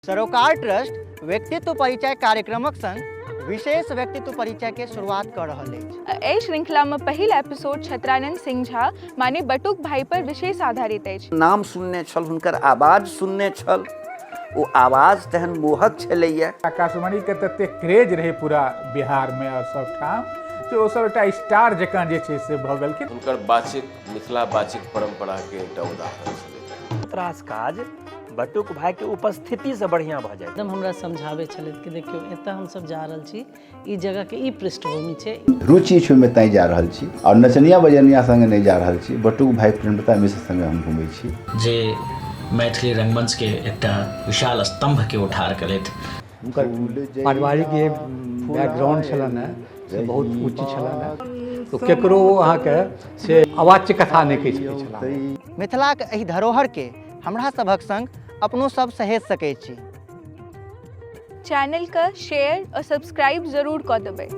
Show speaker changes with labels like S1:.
S1: सरोकार ट्रस्ट व्यक्तित्व परिचय कार्यक्रमक संग विशेष व्यक्तित्व परिचय के शुरुआत कऽ रहल अछि।
S2: एहि श्रृंखलामे पहिल एपिसोड छत्रानंद सिंह झा माने बटुक भाई पर विशेष आधारित अछि।
S3: नाम सुनने छल, हुनकर आवाज सुनने छल, ओ आवाज तेहन मोहक छलैया।
S4: आकाशवाणीके ततेक क्रेज रहै पूरा बिहारमे आओर सबठाम जे ओ सब एकटा स्टार जकाँ जे छै से भऽ गेलखिन।
S5: हुनकर वाचिक मिथिला वाचिक परंपराके एकटा उदाहरण छलै।
S6: बहुत रास काज बटुक भाइके उपस्थितिसँ बढ़िआँ भऽ जाइत।
S7: एकदम हमरा समझाबै छलथि कि देखियौ एतऽ हमसब जा रहल छी, ई जगहके ई पृष्ठभूमि छै।
S8: रुचि छै ओहिमे तैँ जा रहल छी आओर नचनिया बजनिया सङ्गे नहि जा रहल छी। बटुक भाइ प्रेमलता मिश्र सङ्गे हम घुमै छी।
S9: जे मैथिली रंगमंचके एकटा विशाल स्तम्भके ओ ठाढ़ केलथि।
S10: हुनकर पारिवारिक जे बैकग्राउंड छलनि हेँ से बहुत उच्च छलनि हेँ, तऽ ककरो ओ अहाँके से अवाच्य कथा नहि कहि सकै छलाह।
S1: मिथिलाक एहि धरोहर के हमरा सभक संग अपनो सब सहेज सकैत छी।
S2: चैनल के शेयर और सब्सक्राइब जरूर कऽ देबै।